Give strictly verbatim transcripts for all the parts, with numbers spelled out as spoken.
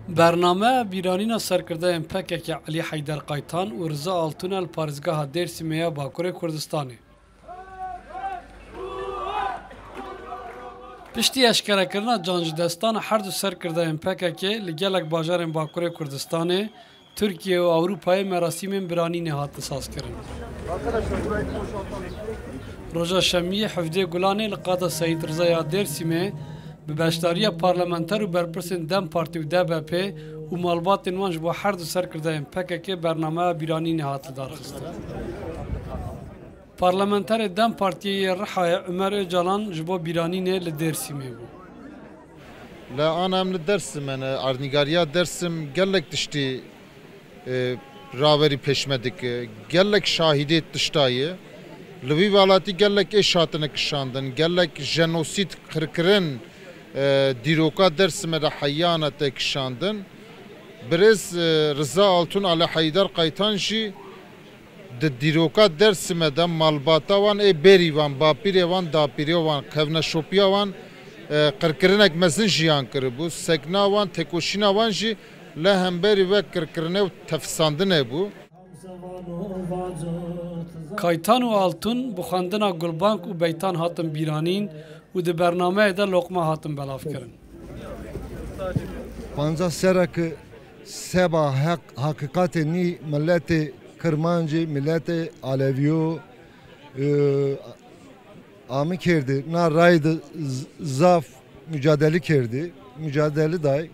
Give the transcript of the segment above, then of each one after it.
Bername bîranîna serkirdeyên P K K Elî Heyder Qaytan û Riza Altun el parêzgeha Dêrsimê ya Bakurê Kurdistanê. Piştî eşkerekirina can ji destana her du serkirdeyên P K K li gelek bajarên Bakurê Kurdistanê, Tirkiye û Ewropayê merasîmên biranînê hatin sazkirin. Roja Şemiyê hevdê Gulanê li qada Seyîd Riza ya Dêrsimê bi beşdariya parlamenter û berpirsên DEM Partî û D B P û malbatên wan ji bo her du serkirdeyên P K K bernameya bîranînê hat lidarxistin. Parlamenterê DEM Partiyê yê Rihayê Ömer Öcalan ji bo bîranînê li Dêrsimê bû. Li ana em li Dersim ne, erdnîgariya Dersim gelek tiştî, e, raverî pêş me dike. Gelek şahidê tişta ye. Li wî welatî gelek êş hatine kişandin. Gelek jenosîd, qirkirin, e, dîroka Dersimê de heyana te kişandin. Birêz, e, Riza Altun, Ali Heyder Qaytan jî di dîroka Dersimê de malbata wan ê berî wan, bapîrê wan, dapîrê wan, kevneşopiya wan, e, qirkirinek mezin jiyan kiribû. Sekna wan, têkoşîna wan jî li hemberî wek qirkirinê û tefisandinê bû. Kaytan û Altun bi xwendina gulbank û beytan hatin bîranîn û di bernameyê de loqma hatin belavkirin. Panca sera ki seba heq, haqiqatê nî milletê Kirmancî, milletê Alevîyo, e, amî kerdî. Na rayî de z-, zaf mücadele kerdî. Mücadele day.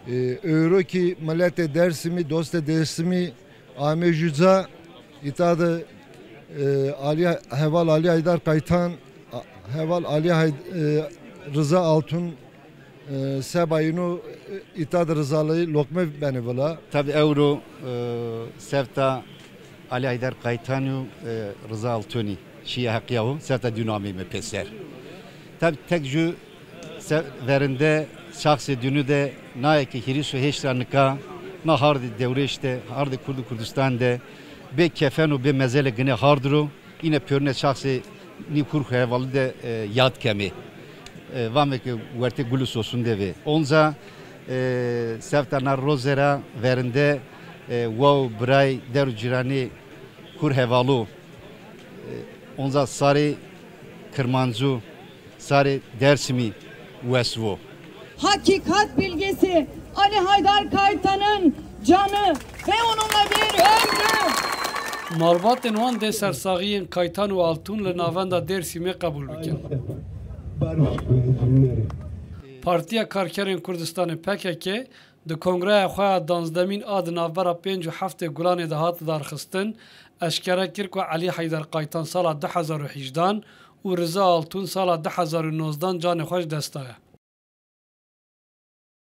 E, ewro ki milletê Dersimî, dostê Dersimî amê jû ca îta de, e, Alî, heval Alî Haydar Kaytan, a, heval Alî Hayd-, e, Riza Altun, e, seba îno, e, îta de Rizalî loqme benê vila. Tabi ewro, e, sevta Alî Haydar Kaytan û, e, Riza Altunî şiye heqiya û sevta dîno amê me pêser. Tabi tek jû Se-, verinde şaxsê dînû de nayê ki hîris û heşt ra nika na hardê dewrêş de, hardê Kurd û Kurdistan de bê kefen û bê mezelê gine hard ro, îne pêrune şaxsê nî kurx hevalî de, e, yad kemê. E, vame ki wertê gul û sosun de vê. Onca, e, sevta na roze ra verinde, e, wa û biray der û cîranê kur hevalû, e, onca sarê Kirmancû, sarê Dersimî wes vo. Hakikat bilgisi Ali Haydar Kaytan'ın canı ve onunla bir ömrü. Malbatên wan dê sersaxiyên Kaytan û Altun li navenda Dêrsimê qebûl bikin. Partiya Karkerên Kurdistanê P K K di kongreya xwe ya danzdemîn a di navbera pênc û heftê Gulanê de hat lidarxistin, eşkere kir ku Elî Heyder Kaytan sala du hezar û hejdan û Riza Altun sala du hezar û nozdan canê xwe ji dest daye.